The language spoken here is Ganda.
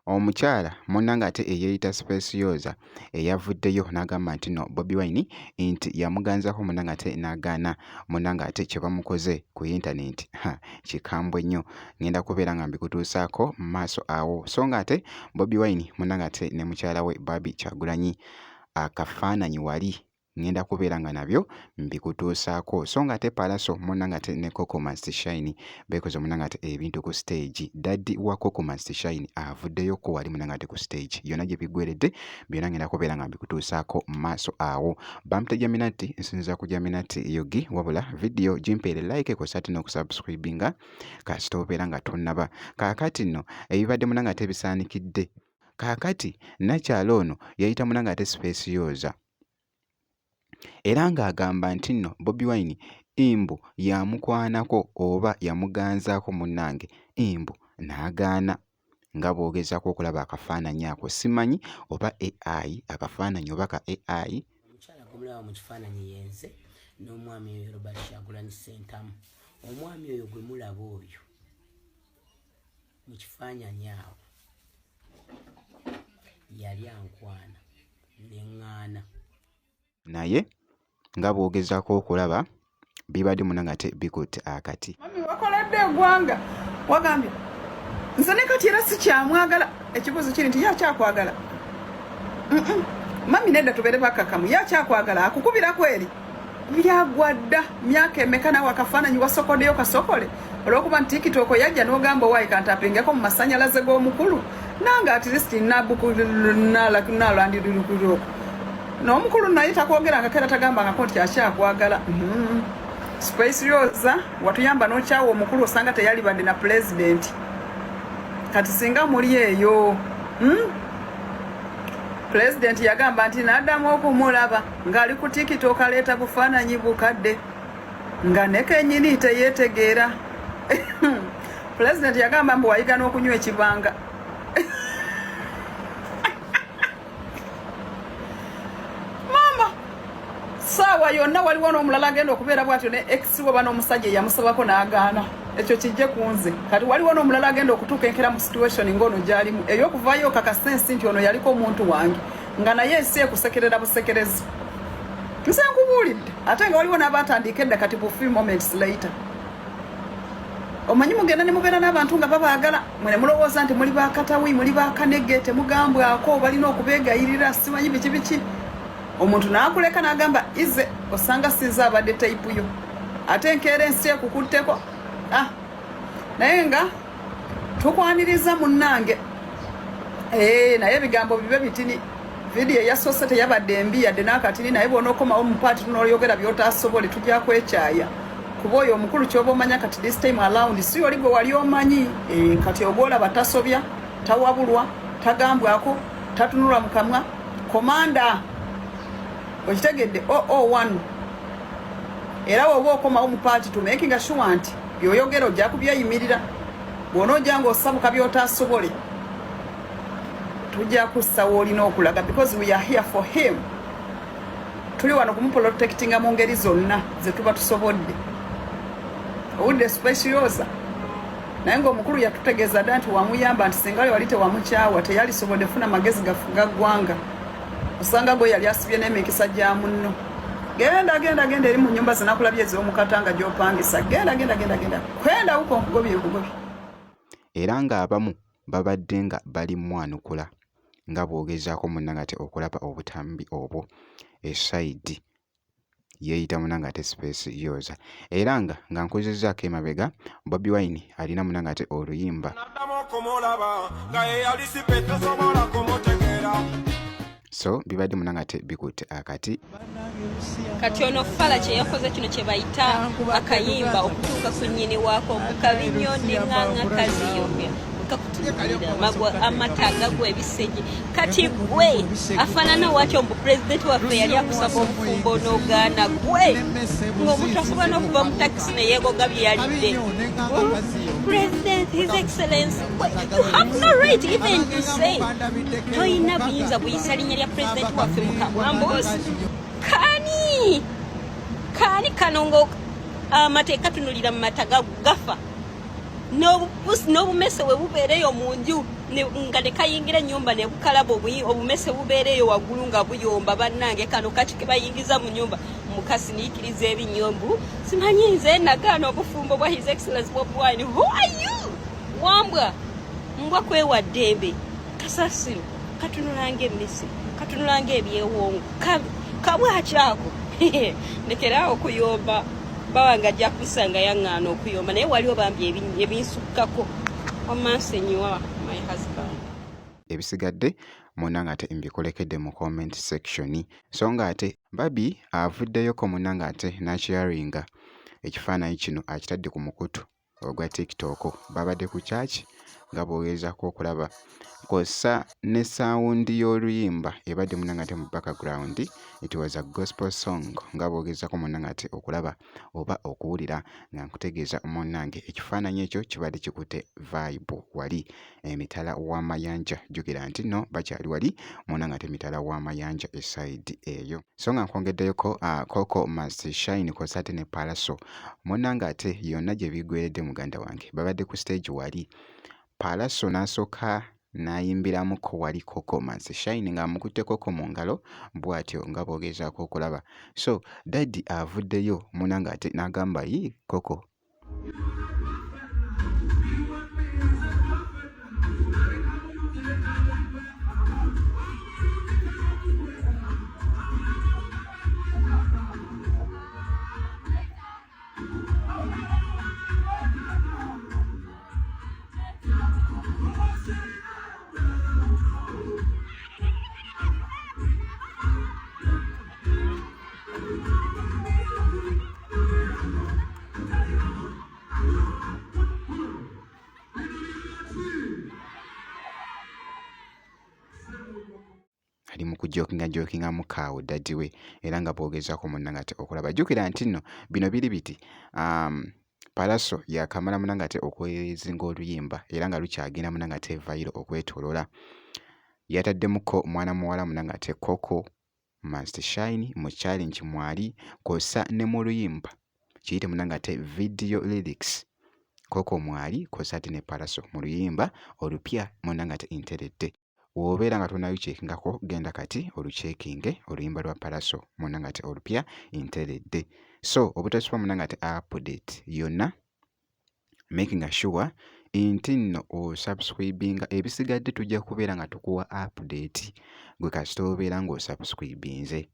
Omukyala munnange ate eyeeyita Specioza eyavuddeyo n'agamba nti nno Bobi Wine nti yamuganzaako munnange ate n'agaana munnange ate kye bamukoze ku yintanenti ha kikambwe nnyo ngenda kubeera nga mbikutuusaako mu maaso awo so nga ate Bobi Wine munnange ate ne mukyala we Barbie Kyagulanyi akafaananyi wali ngenda kubeera nga nabyo mbikutuusaako so nga ate Pallaso munnange ate ne Coco Must Shine beekoze munnange ate ebintu ku stage daddy wa Coco Must Shine avuddeyo ko wali munnange ate ku stage yonna gye biggweredde byonna ngenda kubeera nga mbikutuusaako mu maaso awo bampita Jaminati nsinziira ku Jaminati Yogi wabula vidiyo gimpeere like kw'ossa ate n'okusubscribinga kasita obeera nga tonnaba kaakati nno ebibadde munnange ate bisaanikidde kaakati nnakyala ono yayita munnange ate Specioza Era ng'agamba nti nno Bobi Wine mbu yamukwanako oba yamuganzaako munnange mbu n'agaana nga bw'ogezaako okulaba akafaananyi ako simanyi oba AI akafaananyi oba ka AI. Omukyala gwemulaba mu kifaananyi yenze n'omwami oyo Robert Kyagulanyi Ssentamu. Omwami oyo gwe mulaba oyo mu kifaananyi awo yali ankwana ne ŋŋaana. Naye nga bw'ogezaako okulaba bibadde munange ate bikutte akati. Mami wakoledde eggwanga wagambye nze ne kati era sikyamwagala ekibuuzo kiri nti ye akyakwagala mami nedda tubeere bakakamu ye akyakwagala akukubirako eri byagwa dda myaka emeka nawe akafaananyi wasokodeyo kasokole olwokuba nti tiktok yajja n'ogamba owaayi kantapingeko mu masanyalaze g'omukulu nange at least nabukunalandirukuruku n'omukulu naye takwogerangako era tagambangako nti akyakwagala mm-hmm. Spice Rosa watuyamba n'okyawa omukulu osanga teyalibadde na pulezidenti kati singa muli eyo hmm? Pulezidenti yagamba nti naddamu okumulaba ng'ali ku tiktok aleeta bufaananyi bukadde nga ne kenyini teyeetegeera. Pulezidenti yagamba mbu wayiga n'okunywa ekibanga. Maama saawa yonna waliwo n'omulala agenda okubeera bwatyo ne ex we oba n'omusajja eyamusabako n'agaana ekyo kijje ku nze kati waliwo n'omulala agenda okutuuka enkera mu situation ng'ono gy'alimu ey'okuvaayo okakasa ensi nti ono yaliko omuntu wange nga naye ensi ekusekerera busekerezi nze nkubuulidde ate nga waliwo n'abatandiika edda kati bu few moments later omanyi mugenda ne mubeera n'abantu nga babaagala mwe ne mulowooza nti muli bakatawi muli bakanege temugambwako balina okubeegayirira simanyi biki biki omuntu n'akuleka n'agamba ize osanga sinze abadde tayipu yo ate enkeera ensi ekukutteko ah naye nga tukwaniriza munnange eh, naye ebigambo bibe bitini vidiyo eyasoose teyabadde embi yadde n'akatini naye bw'onookomawo mu paati tunoyogera by'otaasobole tujja kwekyaya kuba oyo omukulu kyoba omanya kati this time around si oli gwe wali omanyi eh, kati ogwolaba tasobya tawabulwa tagambwako tatunulwa mu kamwa komanda okitegedde oo1 era woba okomawo mu paati to making sure nti byoyogera ojja kubyeyimirira bw'onoojja ng'osabuka by'otaasobole tujja kussa w'olina okulaga because we are here for him tuli wano kumuprotectinga mu ngeri zonna ze tuba tusobodde owudde speciosa naye ng'omukulu yatutegeeza dda nti wamuyamba nti singa wali tewamukyawa teyalisobodde funa magezi gafuga ggwanga osanga gwe yali asibye n'emikisa gya munno genda genda genda eri mu nyumba zinakulabye ez'omukata nga gy'opangisa genda genda genda genda kwenda wuko nkugobye nkugobye era ng'abamu babadde nga bali mwanukula nga bw'ogezaako munnange ate okulaba obutambi obwo esayidi yeeyita munange ate Space Yoza era nga nga nkuzizzaako emabega Bobi Wine alina munange ate oluyimba so bibadde munange ate bikutte akati kati ono fala kyeyakoze kino kyebayita akayimba okutuuka ku nnyini waako mukabinyo neŋŋaŋa kaziyo kakutunuulira amata agagwa ebisenge kati gwe afaanana watyo mbu pulezidenti waffe yali akusaba obufumbo n'ogaana gwe ng'omuntu asobola n'okuva mu takisi neyeegoga bye yalidde president his excellence you have no right even to say toyina buyinza buyisa linnya lya pulezidenti waffe mukamwambuzi kani kani kano nga amateeka tunulira mu mata gafa n'obumese we bubeereyo mu nju Nga ne kayingira ennyumba ne bukalaba obumese bubeera eyo waggulu nga buyomba. Bannange, kano kaki ke bayingiza mu nnyumba? Mukasiniikiriza ebinnyo mbu simanyi nze nagaana obufumbo bwa His Excellence Bobi Wine. Who are you? Wambwa mbwa kwewa ddembe, kasasiro katunulanga emmese, katunulanga ebyewongo, kabwakyako. Ndekeraawo okuyomba, bawange ajja kusanga yaŋŋaana okuyomba, naye waliwo bambi ebinsukkako. Wamansonyiwa, my husband. Ebisigadde munange ate mbikulekedde mu comment section. So nga ate Barbie avuddeyoko munange ate n'asharinga ekifaananyi kino, akitadde ku mukutu ogwa TikTok. Babadde ku church nga bw'ogezaako okulaba, kw'ossa ne sound y'oluyimba ebadde munange ate mu background. It was a gospel song nga bw'ogezaako munange ate okulaba oba okuwulira. Nga nkutegeeza munnange, ekifaananyi ekyo kibadde kikutte vibe wali emitala w'amayanja. Jjukira nti nno bakyali wali munange ate emitala w'amayanja e side eyo. So nga nkwongeddeyoko Coco Must Shine kw'ossa ate ne Pallaso munnange ate yonna gye biggweredde. Muganda wange, babadde ku stage wali, Pallaso n'asooka n'ayimbiramuko wali Coco Must Shine ng'amukutte Coco mu ngalo bw'atyo nga bw'ogezaako okulaba. So daddy avuddeyo munnange ate n'agamba, "Yi Coco." Ali mu kujokinga jokingamu kaawo daddy we, era nga bw'ogezaako munnange ate okulaba. Jjukira nti nno bino biri biti, Pallaso yakamala munnange ate okwezinga oluyimba era nga lukyagenda munnange ate viral okwetooloola. Yataddemuko mwana muwala munnange ate Coco Must Shine mu challenge mwali, kw'ossa ne mu luyimba kiyite munnange ate video lyrics, Coco mwali, kw'ossa ate ne Pallaso mu luyimba olupya munnange ate Nteredde. W'obeera nga tonnalucheckingako, genda kati olucheckinge oluyimba lwa Pallaso munnange ate olupya Nteredde. So obutasubwa munnange ate update yonna, making sure nti nno osubscribinga. Ebisigadde tujja kubeera nga tukuwa update, gwe kasita obeera ng'osubscribinze.